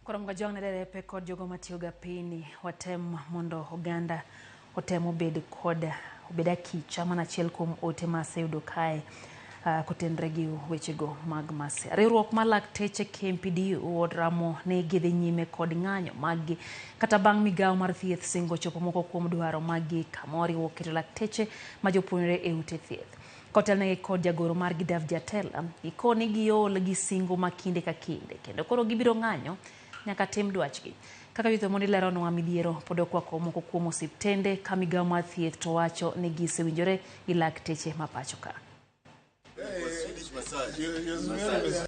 Koro Mgajwang' ne derepe kod jogo matiyo ga pini watem mondo oganda otem obed kod obed akicha mana achiel kuom ote ma aseyudo kae kotenre gi wechego mag masira. Riwruok mar lakteche KMPDU oramo ni gidhi nyime kod ng'anyo maggi kata bang' migawo mar thieth singo chopo moko kuom dwaro maggi kama oriwo keto lakteche ma jopuonjre e ute thieth. Kotelnegi kod jagoro margi Davji Atela, gikoni giol gi singo ma kinde ka kinde kendo koro gibiro ng'anyo nyaka tim dwachgi. Kaka Judith Omondi leronwa, midhiero pod okwako moko kuom osiptende ka migawo mar thieth to wacho ni gisewinjore gi lakteche ma pacho ka.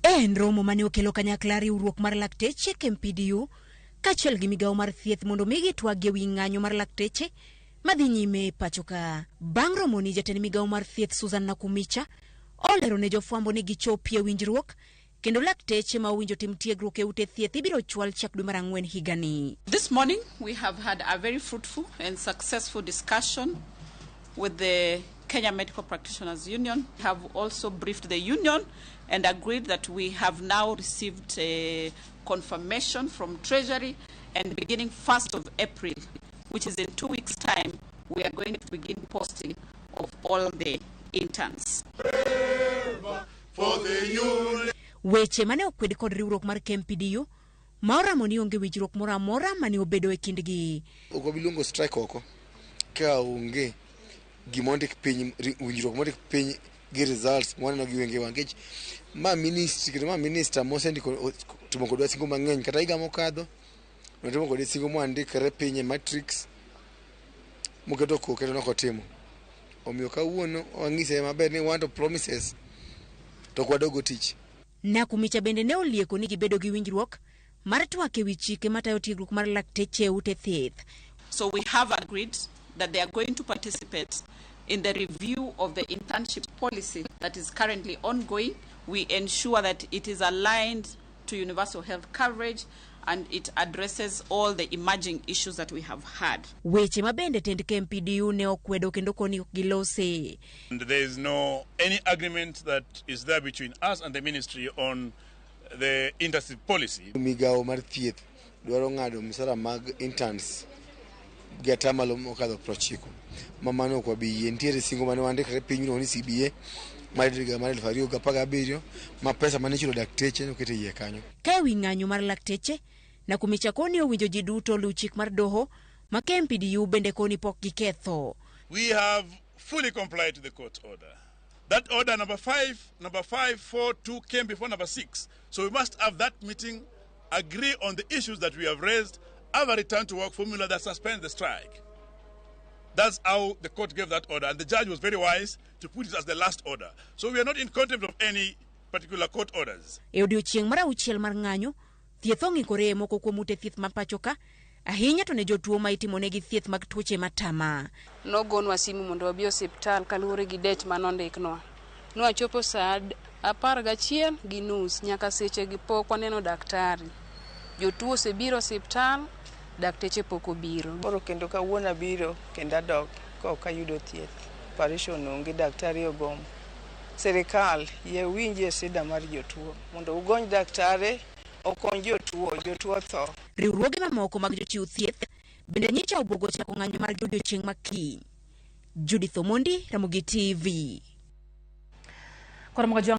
En romo mane okelo kanyakla riwruok mar lakteche KMPDU kaachiel gi migawo mar thieth mondo mi gitwag e wi ng'anyo mar lakteche madhi nyime e pacho ka. Bang' romoni, jatend migawo mar thieth Susan Nakumicha olero ne jofwambo ni gichopie winjruok kendo lakteche ma owinjo tim tiegruok e ute thieth ibiro chwal chak dwe mar ang'wen higani. This morning we have had a very fruitful and successful discussion with the Kenya Medical Practitioners Union. We have also briefed the union and agreed that we have now received a confirmation from Treasury, and beginning 1st of April, which is in 2 weeks' time, we are going to begin posting of all the interns. Weche mane okwed kod riwruok mar KMPDU ma oramo ni onge winjruok moro amora mane obedo e kindgi. Ok wabi luongo strike oko ka onge gima ondik piny, winjruok mondik piny gi results mwaneno gi wengewa, nikech ma ministry kendo ma minister mosendiko timo kodwa singo mang'eny. Kata higa mokadho notimo kode singo mwandikre piny e matrix moketo koke to nokotimo. Omiyo kawuono wang'ise maber ni wan to promises to ok wadogo tich. Nakumicha bende ne olieko ni gibedo gi winjruok mar twak e wi chike matayo tiegruok mar lakteche e ute thieth. So we have agreed that they are going to participate in the review of the internship policy that is currently ongoing. We ensure that it is aligned to universal health coverage and it addresses all the emerging issues that we have had. Weche ma bende tend KMPDU ne okwedo kendo koni ok gilose. And there is no any agreement that is there between us and the ministry on the internship policy. Migawo mar thieth dwaro ng'ado misara mag interns gi atamalo mokadho 90, ma mano ok wabi yie. Nitiere singo mane wandikre piny miluongo ni CBA mar higa mar 2017 ma pesa mane ichulo dakteche noket e iye kanyo. Ka ewi ng'anyo mar lakteche, Nakumicha koni owinjo ji duto oluw chik mar doho ma KMPDU bende koni pok giketho. We have fully complied to the court order. That order number 5, number 5, 4, 2 came before number 6. So we must have that meeting, agree on the issues that we have raised, have a return to work formula that suspends the strike. That's how the court gave that order, and the judge was very wise to put it as the last order. So we are not in contempt of any particular court orders. E odiochieng' mar auchiel mar ng'anyo, thieth ong'ikore e moko kuom ute thieth ma pacho ka, ahinya to ne jotuo ma itimonegi thieth mag tuoche matama. Nogonwa simu mondo wabi osiptal kaluwore gi date manondiknwa. Nwachopo saa 11:30 nyaka seche gi pok waneno daktari. Jotuo osebiro osiptal, dakteche pok obiro. Koro kendo kawuono abiro kendo adok ka ok ayudo thieth. Operation onge, daktari ogomo. Sirikal yie winjie sida mar jotuo mondo ugony daktari okony jotuo, jotuo tho. Riwruoge mamoko mag jochiw thieth bende nyicha obwogo chako ng'anyo margi odiochieng' ma kiny. Judith Omondi, Ramogi TV. Koro Mgajwang'